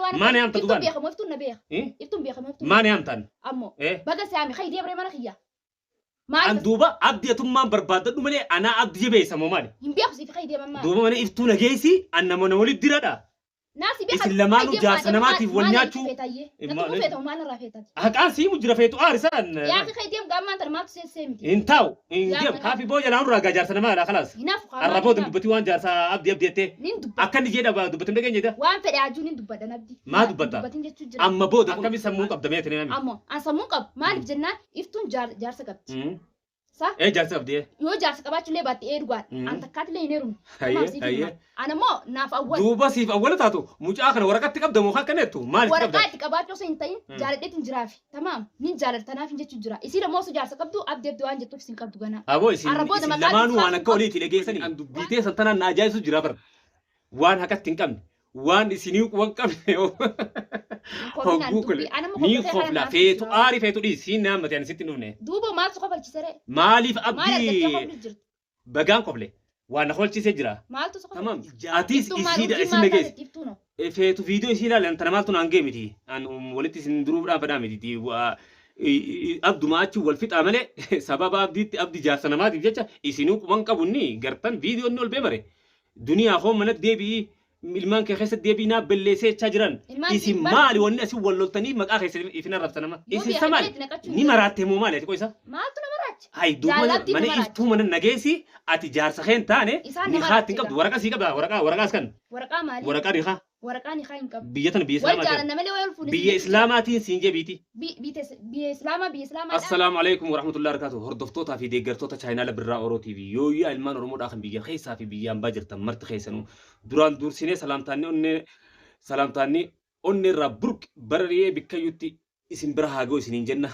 Waan Maani haamta Iftuun dubaan? beekamu iftuun na beeka. Eh? Iftuun beekamu iftuun. Maani haamtaan? Ammoo Eh? baga siyaame kai deebree mana kiyya. An Maal duuba abdi atummaan barbaadadhu malee anaa abdi jabeessa moo maali? hin beeku siif kai deeman maali? Duuba mana iftuu nageessi an nama walitti diradha. Naasi beeka. Isin lamaanuu jaarsa namaatiif wal nyaachuu. Natti Maal- feetamu maal irraa feetati? Haqaan siimu jira feetu aarisaan. Yaa akhi kai deem gaammaan tan maaltu seessee miti. Hin taa'u. Hin Yaa deemu. mana- Kaafi boo jalaan irraa gaa jaarsa namaa dha kalaas. Hinaaf Arra booda dubbatii waan jaarsa abdi abdi jettee. Nin dubbadha. Akka inni jedha dubbatin dhageenye jedha. Waan fedhe ajuu nin dubbadha nabdi. Maa dubbatta? Dubbatin jechuu jira. Amma booda akkami sammuu qabda mee tani nami. Ammoo an sammuu qabu maaliif jennaan iftuun jaarsa qabdi. Sa Ee jaarsa qabdi ee. yoo jaarsa qabaachuullee baatte ee dhugaadha. An takkaatillee hin heerumne. Hayyee, Tamaam siif hayyee. hima. An ammoo naaf awwal. Duuba siif awwala taatu mucaa kana waraqatti qabda moo akka nettu maaliif Waraqaa qabda? itti qabaachuu osoo hin ta'in jaaladheetiin jiraafi. Tamaam nin jaaladha tanaaf hin jechuu jira. Isiin ammoo osoo jaarsa qabdu abdi abdi waan jettuuf isin qabdu ganaa. Aboo isin Arra booda isin maqaa lamaanuu waan dhufaa akka oliiti dhageessanii. An dubbiitee san tanaan na ajaa'ibsu jira bara. Waan haqatti hin qabne waan isinii quban qabne Kofinaan hogguu kule dubbii an amma ni kophee kana kofla naaf feetu jira. aari feetu dhiisi siin naammate ani sitti hin dhufne. Duuba maaltu kofalchisere? Maaliif Maal argattee abdii koflu jirtu? bagaan kofle waan na kolchisee jira. Maaltu si Tamam kofalchise? atis Iftuun maal isiidha urjiin isin maal dhageessi. taatetti iftuunoo? Feetu viidiyoo isii ilaalan tana maaltu naan ga'e miti. An walitti isin duruudhaan fedhaa miti. Abduma achi wal fixaa malee sababa abdiitti abdi jaarsa namaatiif jecha isinuu quban qabu inni gartan viidiyoo inni ol bee bare. Duniyaa koo mana deebi'ii ilmaan kee keessa deebi'ii naa belleessee jechaa jiran. Ilmaan Isin bar- maali wanni asii wal loltanii maqaa keessa ifin arrabsa nama. Yoo Isin beekan sa maali? itti naqachuu Ni hin maraatte moo maali ati qoisa? Maaltu nama raacha? Hay duuba Jaalala abdii mana nama raacha. iftuu mana nageessi ati jaarsa kee hin taane Isaan ni nama haatti hin raacha qabdu waraqaa sii qabda waraqaa waraqaas kan Waraqaa maalii? waraqaa rihaa Waraqaa ni haa hin qabdu. biyya tana biyya Wal islaamaatiin jaalanna malee wal fuune. biyya islaamaatiin siin jebiiti. Biyya islaamaa biyya islaamaa. Assalaamu alaikum warahmatullahi wabarakatuh. Hordoftootaa fi deeggartoota chaayinaala Birraa Oroo TV yooyyaa ilmaan Oromoodhaa kan biyya keessaa fi biyya ambaa jirtan marti keessanuu duraan dursinee salaamtaanni onnee salaamtaanni onnee irraa burq barari'ee bikkayyutti isin bira haa ga'u isiniin jenna.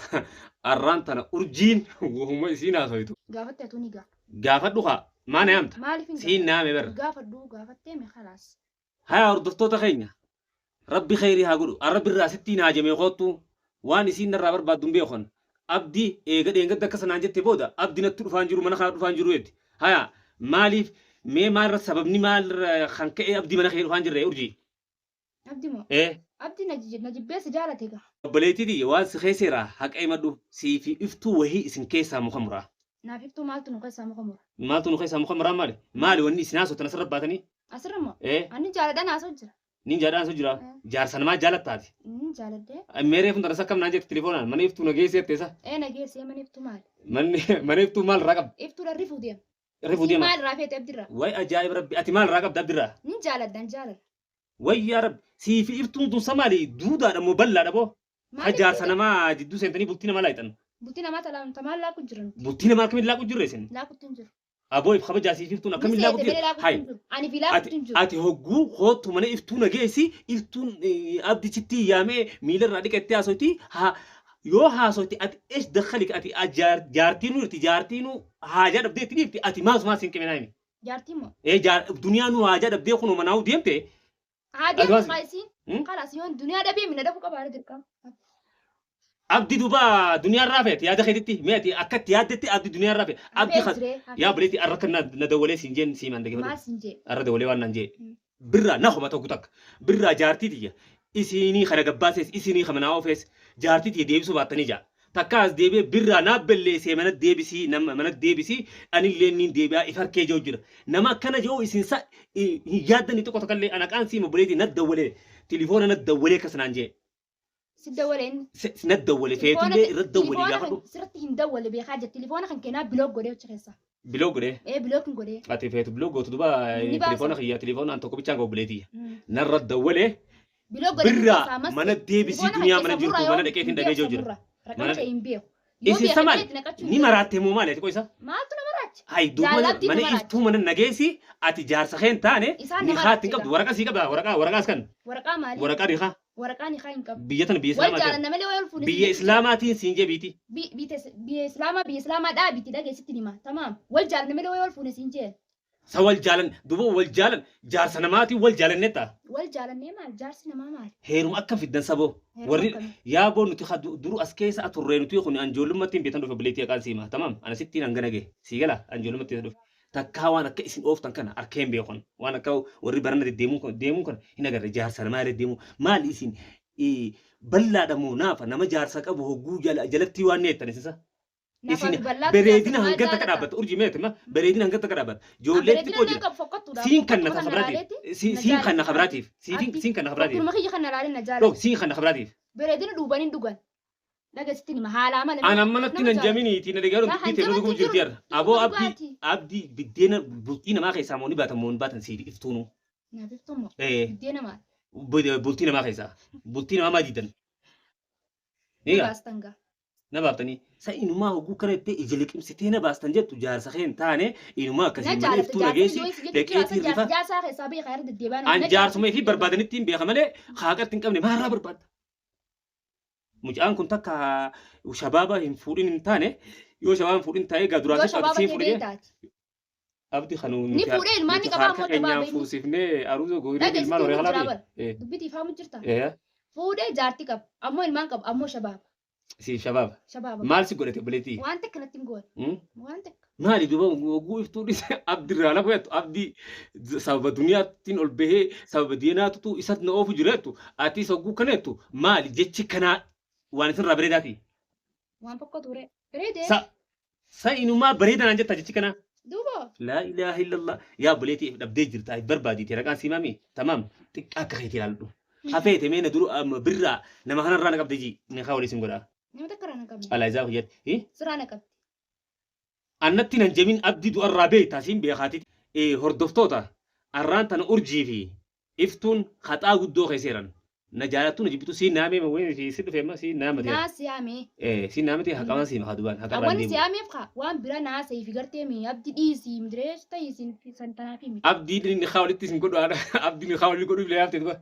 Arraan tana urjiin wahuma isiin haasoytu. Gaafatte atuu ni gaa. Gaafadhu kaa maa na yaamta? Maaliif hin Siin naame bara. Gaafadhu gaafattee mee khalaas. Haya hordoftoota keenya rabbi kheyrii haa godhu arra birraa sittiin haajame koottu waan isiin narraa barbaaddu hin beekon abdi eega dheengadda akka sanaan jette booda abdi natti dhufaan jiru mana kana dhufaan jiru jetti haya maaliif mee maalirra sababni maalirra kan ka'e abdi mana kee dhufaan jirre urjii Abdi moo? ee Abdi na jibbee si jaalate gaa. Obboleettii tiyya waan si keesseeraa haqa himadhu sii fi iftuu wahii isin keessaa muka muraa. Naaf iftuu maaltu nu keessaa muka mura? Maaltu nu keessaa muka muraa maali? Maali wanni isin haasoftan asirra baatanii? Asirra moo? Ee Ani jaaladhaan haasa'u jira. Nin jaadhaan haasa'u jira. Jaarsa namaa jaalattaati. Nin jaaladhee. Meeree kun tanas akkam naan jette telefoonaan mana iftuu na geessi jette isa. Ee na geessi mana iftuu maali? Manni mana iftuu maal irraa qabdi? Iftuudha rifuu deema. Rifuu deema. Maal irraa feete abdirraa? Way ajaa'ib rabbi ati maal irraa qabda abdirraa? Nin jaaladhaan jaalala. Way yaa rabbi sii fi iftuun tun sa maali duudaadha moo bal'aadha boo? Ha Maaliif jaarsa duudaa? namaa jidduu seentanii bultii namaa laayixan. Bultii namaa talaan tamaan laaku jiran. Bultii namaa akkamiin laaqu jirre isin? Laakutti hin jiru. Aboo if kabajaa siif iftuun Ni akkamiin seete laaqu malee jirre? laakutti Hay hin jiru. Ani fi ati laakutti hin jiru. ati hogguu koottu mana iftuu na geessi iftuun abdichitti yaamee miila irraa dhiqattee haasoyti haa yoo haasoyti ati esh dakhalik ati jaartiinuu jirti jaartiinuu haajaa dhabdee itti dhiifti ati maasumaa siin qiminaa himi. Jaartii moo? Ee duniyaanuu haajaa dhabdee kunoo manaa'uu deemte Haa deemtu Adwaas- kaa isiin. Hmm? Kalaas yoon duniyaa dhabee mina dhabuu qabaara dirqama. Abdi duba duniyaa irraa feete yaada keetitti mee ati akka itti yaaddetti abdi duniyaa irraa feete abdi Hafee kan jiree. hafee yaa obboleetti arra kan na dawwalee siin jeen siimaan Maal dhaggeeffadhu siin jee? arra dawwalee waan naan jee birraa na homa tokko takka birraa jaartii tiyya isinii kana gabbaasees isinii kana naa oofees jaartii tiyya deebisuu baattanii jaa takka as deebi'ee birraa naa belleessee mana deebisii nama mana deebisii anillee niin deebi'aa if harkee jiru jira nama akkana jiru isin sa hin yaaddanii tokko tokkollee ana qaan siima obboleetti na dawwalee tilifoona na dawwalee akkas naan jee. Si dawwale inni. Na dawwale feetullee irra dawwali gaafadhu. Sirratti hin dawwale beekaa jira. Tilifoona kan keenyaa bilook godhee achi keessa. Biloo godhee. Ee bilook hin godhee. Ati feetu biloo gootu duba Ni baasa. tilifoona kiyya tilifoona an tokko bichaan obboleetiyya. Narra dawwalee Bilook godhee birraa mana deebisii duniyaa mana jirtu mana dhaqeetiin dhabee jiru jira. Raqamcha hin beeku. Isin sa maali? Ni maraatte moo maali ati qoisa? Maaltu nama raacha? Hay duuba Jaalabdii mana nama raacha. iftuu mana nageessi ati jaarsa kee hin taane Isaan ni nama haatti hin raacha qabdu waraqaa sii qabda waraqaa waraqaas kan Waraqaa maali? waraqaa rihaa Waraqaa ni haa hin qabdu. biyya tana biyya Wal islaamaatiin jaalanna malee wal fuune. biyya islaamaatiin siin jebiiti. Biyya islaamaa biyya islaamaa dhaabiiti dhageessitti hima. Tamaam. Wal jaalanna malee wal fuune siin jee. Sa wal jaalan duuba wal jaalan jaarsa namaatiin wal jaalannetta. Wal jaalannee maal? Jaarsi namaa maal? Heeruma akkam fiddan saboo. Heeruma Warri akkamii? yaaboo nuti ha duru as keessa aturree nuti kun anjoollummaatti hin beektan dhufe obboleettii haqaan siima. Tamaam ana sittiin hangana gahe. Sii gala anjoollummaatti isa dhufe. Takkaa waan akka isin ooftan kana arkeen beekon. Waan akka warri barana deemuun kana hin agarre jaarsa namaa deemu. Maal isin bal'aadha moo naafa nama jaarsa qabu hogguu jalatti waan neettan isinsa. Isin bareedina hanga takka dhaabbata. Urjii meeti ma bareedina hanga takka dhaabbata. Ijoollee xiqqoo jira. Siin kan na khabraatiif. Siin kan na khabraatiif. Siin kan na khabraatiif. Siin kan na khabraatiif. Bareedina dhuubaniin dhugan. Dhagasitti nima haalaa malee. An ammanatti nan jaminiiti na dhagaaruun dubbii ta'e dhuguu jirti har'a. Aboo abdii abdii biddeena bultii namaa keessaa moo ni baatan moo ni baatan siif iftuunu. Naaf iftuun moo? Biddeena maal? Bultii namaa keessaa. Bultii namaa maa diidan? Ni baastan gaa. Na baaftanii. Sa inumaa hogguu kana jettee ija liqimsitee na baastan jettu jaarsa kee hin taane inumaa akkasii malee iftuu na geessi dhaqeetii rifa. Jaarsaa keessaa beekaa irra deddeebi'an. An jaarsuma ifii barbaadanitti hin beeka malee haaqatti hin qabne maarraa barbaadda. Mucaan kun takka shabaaba hin fuudhin hin taane yoo shabaaba hin fuudhin ta'ee gaa duraan Yoo shabaaba siin ta'e fuudhee beektaati. Abdi kanu Ni fuudhee ilmaan ni qabaa ammoo keenyaan shabaaba inni. fuusifnee aruuza goonee Dhageessitti ilmaan horii himu halaa jira bara. bee. Dubbitii faamu jirta. Ee Fuudhee jaartii qaba. Ammoo ilmaan qaba. Ammoo shabaaba. si shabaaba. Shabaaba. Maal si godhate obboleettii? Waan takka natti hin goone. Waan takka. Maali duuba oguu iftuu dhise abdirraa lafa jettu abdii sababa duniyaattiin ol bahee sababa diinaatutu isatti na oofu jira jettu atis oguu kana jettu maali jechi kanaa waan isinirraa bareedaati. Waan fokkatu ree. Bareedee. Sa sa inumaa bareeda naan jetta jechi kanaa. Duuba. Laa ilaaha illallah yaa obboleettii if dhabdee jirta if barbaadiiti raqaan siimami tamaam xiqqaa akka keetii ilaallu. Hafeete mee na duru birraa nama kanarraa na qabde jii ni haa walii sin godhaa. Nama takka irraa na qabdi. Alaa isaa hojjette. Siraa na qabdi. Annatti nan jamin abdii du'arraa beektaa siin beekaati. Hordoftoota arraan tana urjii fi iftuun haxaa guddoo keessa jiran. Na jaalattu na jibbitu siin naamee wayii si dhufe amma siin naamate. Naa siyaamee. Siin naamate haqamaan siima haa dubaan haqarraa Awwanni deemu. siyaameef kaa waan bira naa sayii fi gartee mi abdi dhiisii midirees ta'ii siin san tanaaf himi. Abdii inni haa walitti sin godhu abdii inni haa walitti godhu illee haftee duba.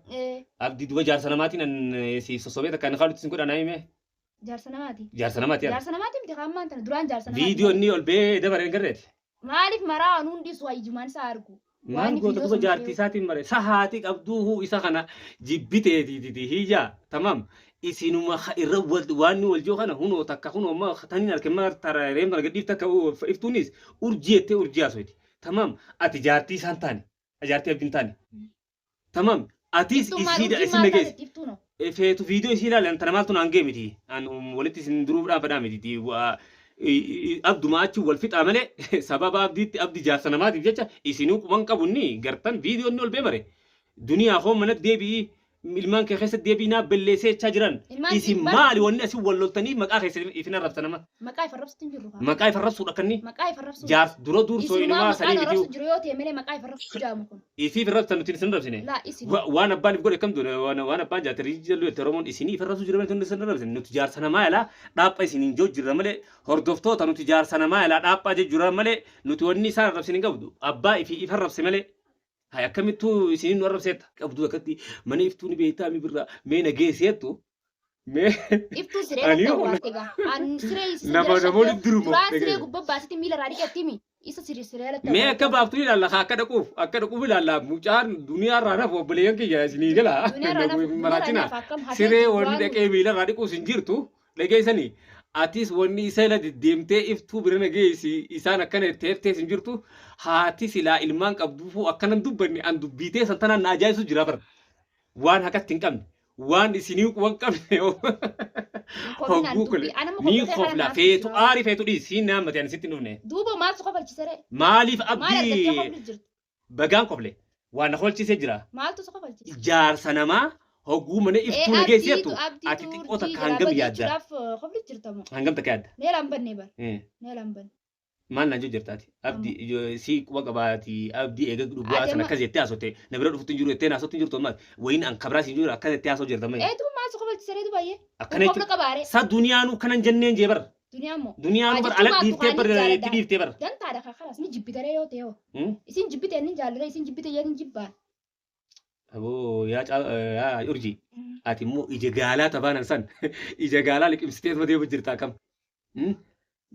Abdii duba jaarsa namaatiin an si sossobee takka inni haa walitti sin godha naa hime. Jaarsa namaati. Jaarsa namaati yaala. Jaarsa namaati miti kaan maanta duraan jaarsa namaati. Viidiyoo inni ol ba'ee dabareen garreeti. Maaliif maraa waan hundi su'a ijumaan isaa argu. Maal Waan goota viidiyoo duba sun jaartii isaatiin mare sahaati qabduu isa kana jibbiteetiiti hiyyaa tamam isinuma irra waan wal jiru kana hunoo takka hunoo ma taniin harke ma tarareem kana gadhiif takka iftuunis urjii jettee urjii haasoyti tamam ati jaartii isaan taane jaartii abdiin taane tamam atis Iftuun maal isiidha urjiin isin maal nageessi taate iftuun hoo? Feetu viidiyoo isii ilaalan tana maaltu naan ga'e miti an walitti isin duruudhaan fedhaa miti abduma achi wal fixaa malee sababa abdiitti abdi jaarsa namaatiif jecha isinuu quban qabunni gartan viidiyoo inni ol bee mare duniyaa koo manatti deebi'ii ilmaan kee keessatti deebi'ii naa belleessee jechaa jiran Ilmaan isin bar- maali wanni asii wal loltanii maqaa keessa ifin arrabsa nama Maqaa ifa arrabsuutu hin jiru kaa. maqaa ifa arrabsuudha akkanni Maqaa ifa arrabsuu. jaars dura dursoo Isinumaa inumaa maqaa sanii nu miti arrabsu jiru yoo ta'e malee maqaa ifa arrabsu jaamu kun. isiif irrabsan nuti isin arrabsine. Laa isin. Waan abbaan if godhe kam dure waan abbaan jaate jallu jette Oromoon isinii if arrabsu jira malee nuti isin arrabsine nuti jaarsa namaa ilaa dhaapha isiniin joo jirra malee hordoftoota nuti jaarsa namaa ilaa dhaaphaa jira malee nuti wanni isaan arrabsine hin qabdu abbaa ifii if arrabse malee hay akkamittuu isiniin nu arrabseetta qabdu akkatti mana iftuu ni beektaa mi birraa mee na geesseettu mee Iftuun siree Ani irratti yoo- awwaalte gaa. An siree isa Nama jala namoonni shakkee duruma. duraan siree gubbaa baasiti miila irraa dhiqatti mi isa siree siree irratti mee akka baaftu ilaalla haa akka dhaquuf akka dhaquuf ilaalla mucaan duniyaa irraa nafu obboleeyyan kiyya isinii gala maraachina siree wanni dhaqee miila irraa dhiquus hin jirtu dhageessanii atis wanni isa ila deddeemtee iftuu bira na geessi isaan akkana jetteeftees hin jirtu haati silaa ilmaan qabduufuu akkanan dubbanne an dubbiitee san tanaan na ajaa'ibsu jira bara waan haqatti hin qabne waan isinii quban qabne hogguu kule ni kofla feetu aarii feetu dhiisi siin naammate ani sitti hin dhufne Duuba maaltu kofalchisere? maaliif Maal argattee abdii koflu jirtu? bagaan kofle waan na kolchisee jira Maaltu si kofalchise? jaarsa namaa hogguu mana iftuu na geessi jettu ati xiqqoo takka hangam yaadda Koflu jirta moo? hangam takka yaadda Neela hin banne bara. Neela hin banne. Maal naan jiru jirtaati abdii si quba qabaati abdii eega dhugaa Ati sana amma- akkas jettee haasotte na bira dhuftu hin jiru jettee naasottu hin jirtu ammaas wayin an kabraa siin jiru akkas jettee haasoo jirta mayi Ee duuba maaltu kofalchisere baay'ee? akkana Kofla jechuun qabaare. sa duniyaanuu kanan jenneen jee bara Duniyaan moo? duniyaanuu bara ala Haa jechuun dhiiftee maatu bara kaanii itti dhiiftee bara Dantaadha kaa kanas ni jibbitaree yoo ta'e hoo. Isin jibbite inni jaalladha isin jibbite jedhin jibbaan. Aboo yaa yaa urjii ati immoo ija gaalaa tabaanan san ija gaalaa liqimsitee tuma deemu jirta akkam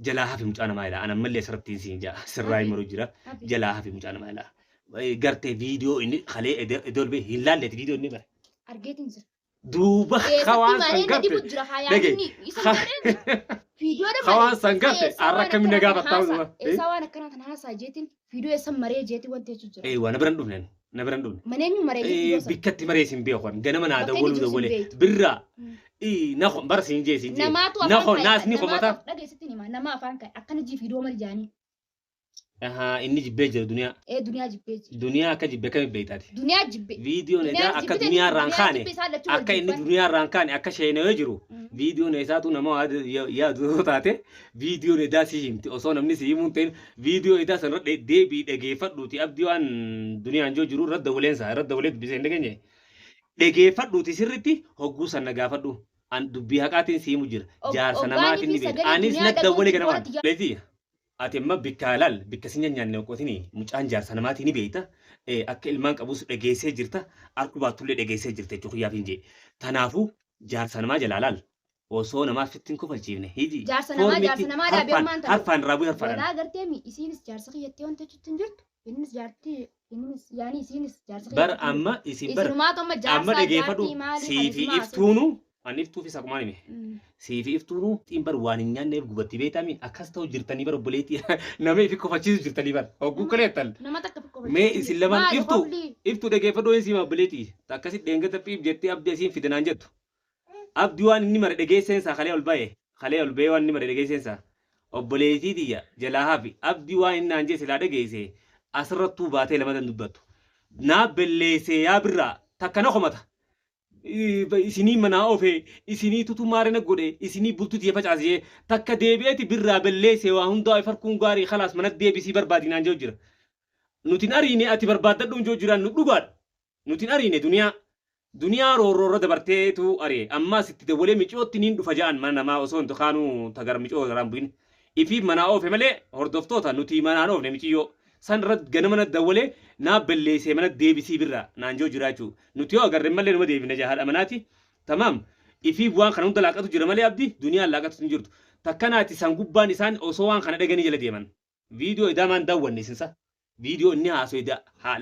jalaa hafi mucaa namaa ilaa an ammallee asirratti siin jaa sirraa himaru jira jalaa hafi mucaa namaa ilaa gartee viidiyoo inni kalee iddoo hin laalleeti viidiyoo inni bare Argeetiin jira. Duuba Eessatti hawaan maree san na dhibu garte. jira haa Dhagaye. yaadni isa maree viidiyoodha maree. Hawaan san garte har'a akkamiin na gaafattaa Eessaa duuba. eessaa waan akkanaa tan haasaa jeetiin viidiyoo eessa maree jeetiin wanti jechuun jira. Eewwa na biran dhufne na biran dhufne. Maneenyu maree viidiyoo sana. Bikkatti maree sin beekan ganama naa Bakka inni dawwaluu jiru sin dawwale beektu. birraa Mm. na bara siin jee siin jee. Namaatu Na afaan hoo ka'e naas ni komata. namaatu dhageessitti hima nama afaan ka'e akkana jii viidiyoo mali jaanii. Ahaa inni jibbee jira duniyaa. Ee duniyaa jibbee jira. Duniyaa akka jibbe akkamiin beektaati? Duniyaa jibbe. Viidiyoon Duniyaa edaa akka jibbite duniyaa irraan duniyaa kaane jibbe isaan lachuu wal akka inni jibban. duniyaa irraan kaane akka sheenayoo jiru Mm. viidiyoon isaatu nama yaadu yoo taate viidiyoon edaa si himti osoo namni si himuun ta'in viidiyoo edaa sanarra deebii dhageeffadhuuti abdii waan duniyaan joo jiru irra dawwaleensa irra dawwalee dubbisee hin dhageenye dhageeffadhuuti sirritti hogguu sana gaafadhu an dubbii haqaatiin si himu jira jaarsa Oggaanii namaatiin fi ni beekta sagalee anis duniyaa na dhaga'uun dawwalee jibboora ganamaan tiyya. leetii ati amma bikka laal bikka si nyaanne qotinii mucaan jaarsa namaatii ni beekta akka ilmaan qabus dhageessee jirta harku baattullee dhageessee jirta jechuu kiyyaaf hin jee tanaafuu jaarsa namaa jalaa laal osoo namaaf sitti hin kofalchiifne hiji Jaarsa namaa foormitti jaarsa namaa dhaabee harfaan ammaan tana. harfaan raabuu harfaadhaan Walaa gartee mi isiinis jaarsa kiyyattee wanta jechuutti hin jirtu. Innis jaartii innis yaani isiinis jaarsa bar kiyyattee hin jirtu. amma isin bar Isinumaatu amma amma jaarsaa dhageeffadhu jaartii maali kan siifi isimaa haasa'u. iftuunu ani iftuufis akkumaan hime Mm. siifi iftuunu xiin bar waan hin nyaanneef gubatti beetami akkas ta'u jirtanii bar obboleetti nama ifi kofachiisu jirtanii bar hogguu Nama kaleettan nama takka fi mee kofachiisu hin isin jirtu. lamaan Maali iftu kofli? iftu dhageeffadhu hin siima obboleetti akkasi dheengata phiif jettee abdii asiin fidanaan jettu abdii waan inni mare dhageesseensaa kalee ol ba'e kalee ol ba'e waan inni mare dhageesseensaa obboleettii tiyya jalaa hafi abdii waan inni naan jee silaa dhageesse asirrattuu baatee lamadan dubbattu naa belleessee yaa birraa takka na komata isinii manaa ofe isinii tutu maarina godhe isinii bultu tiyya facaasee takka deebi'eeti birraa belleessee waa hundaa farkuun gaarii khalaas mana deebisii barbaadinaan jiru jira nutin ariine ati barbaaddadhuun jiru jiraan nu dhugaadha nutin ariine duniyaa duniyaa roorroorra dabarteetu ari'e ammaas itti dawwalee micootti niin dhufa ja'an mana namaa osoo hin tukaanuu tagar micoo garaan bu'in ifii manaa oofe malee hordoftoota nuti manaan oofne miciyyoo san irra ganama na dawwalee naa belleessee mana deebisii birraa naan jiru jiraachuu nuti yoo agarre malee numa deebine jahaadha manaati tamaam ifii waan kana hunda laaqatu jira malee abdi duniyaan laaqatu hin jirtu takkanaati san gubbaan isaan osoo waan kana dhaganii jala deeman viidiyoo idaamaan daawwanne isinsa viidiyoo inni haasoo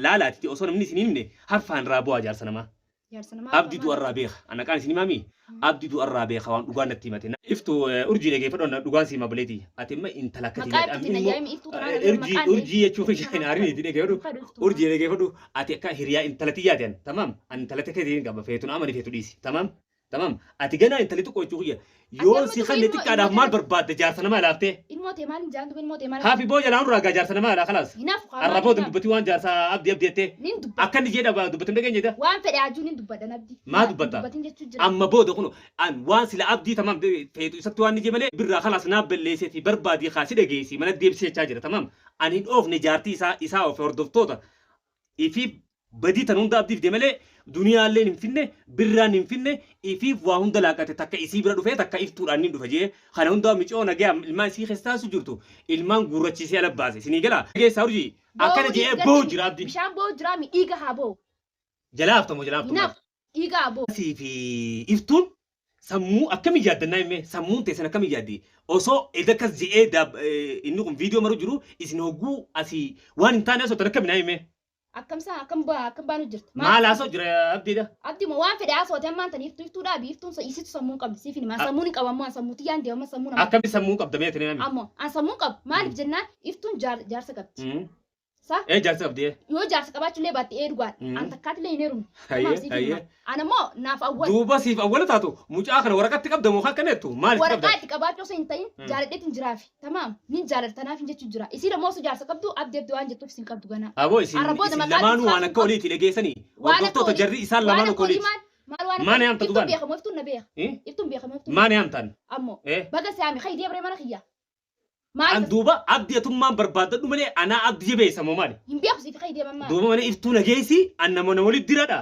laalaati osoo namni isin himne harfaan raaboo jaarsa namaa Jaarsa namaa abdi afaan maali? du'arraa beeka anaqaan isin himaami Mm. abdi du'arraa beeka waan dhugaan natti himate iftu urjii dhageeffadhu dhugaan si hima buleeti ati imma intala akka Maqaa tiyyaadha iftuutiin amma immoo ayyaami iftuu tanaan agarra urjii maqaan urjii jechuun iftuu hin tanaan aariin itti dhageeffadhu fadhu iftuu urjii dhageeffadhu ati akka hiriyaa intala tiyyaati an tamaam an intala takka qaba feetun amani feetu dhiisi tamaam tamaam ati ganaa intali xiqqoo jechuu kiyya Ati yoo amma si dubi kanne ilmoo xiqqaadhaaf ilmoo maal tana barbaadde jaarsa namaa laaftee ilmoo tee maal hin jaan dubi ilmoo tee maal haafi boo jalaan urraa gaa jaarsa namaa laa khalaas hinaaf kaa maal arraboo hinaaf dubbatii waan jaarsa abdii abdii jettee nin dubbadha akka inni jedha dubbatin dhageenye jedha waan fedhe ajuu nin dubbadha nabdi maa hin dubbatta dubbatin jechuu jira amma booda kun an waan sila abdii tamaam feetu isatti waan ni malee birraa khalaas naa balleesseeti barbaadii kaasi dhageessi mana deebisee jechaa jira tamaam ani hin oofne jaartii isaa isaa oofe hordoftoota ifiif badii tan hunda abdiif deemalee duniyaalleen hin finne birraan hin finne ifiif waa hunda laaqate takka isii bira dhufee takka iftuudhaan ni dhufa jee kana hunda micoo nagaya ilmaan isii keessa taasisu jirtu ilmaan gurrachiisee ala baase isinii gala geessaa urjii akkana Boo'uu je'ee dhiis boo gartee jira abdiin bishaan boo'u jira mi dhiiga haa boo'u jalaa haftamoo jalaa haftamoo hinaaf dhiiga haa boo'u. Asii fi iftuun sammuu akkamii yaaddannaa himee sammuun teessan akkamii yaaddi osoo edakkas je'ee inni kun viidiyoo maru jiru isin hogguu asii waan hin taane osoo tan akkamii naa himee Akkamsaa akkam akkam baanu jirta maal maal haasoo jira abdiidha. abdi moo waan fedhe haasoote ammaan tan iftuu iftuu dhaabi iftuun isitu sammuu hin qabdi siif himaa sammuun hin qabu ammoo an sammuu tiyyaan deema sammuu nama Akkami sammuu qabda mee tani nami. ammoo an sammuu qabu maaliif jennaan iftuun jaarsa qabdi sa Ee jaarsa qabdi. yoo jaarsa qabaachuullee baatte ee dhugaadha an takkaatillee hin heerumne Hayyee tamaam siif himaa hayyee. an ammoo naaf awwal Duuba siif awwala taatu mucaa kana waraqatti qabda moo akka nettu maal itti qabda? waraqaa itti qabaachuu osoo hin ta'in jaaladheetiin jiraafi tamaam nin jaaladha tanaaf hin jechuu jira isiin ammoo osoo jaarsa qabdu abdi abdi waan jettuuf isin qabdu ganaa Aboo isin Arra booda isin maqaa lamaanuu waan itti akka oliiti dhageessanii waan akka hordoftoota olii jarri isaan waan lamaan akka akka olii oliiti. maal maal waan akka Maani olii hamta iftuun dubaan? beekamu iftuun na beeka iftuun beekamu iftuun Maani hamtaan? ammoo Eh? baga siyaame kai deebree mana kiyya An maal duuba abdi atummaan barbaadadhu malee anaa abdi jabeessa moo maali? hin beeku siif kai deeman maal Duuba mana iftuu nageessi an nama nama walitti diradha.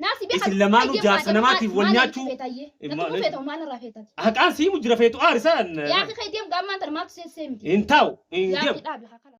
naasi beeka Isin lamaanuu jaarsa namaatiif wal nyaachuu feetayyee Eh, natti maal- kun feetamu maal irraa feetati haqaan siimu jira feetu aarisaan yaa kai deem gaammaan tan maaltu seensee miti hin taa'u hin yaa deemu. dhaabi haa kala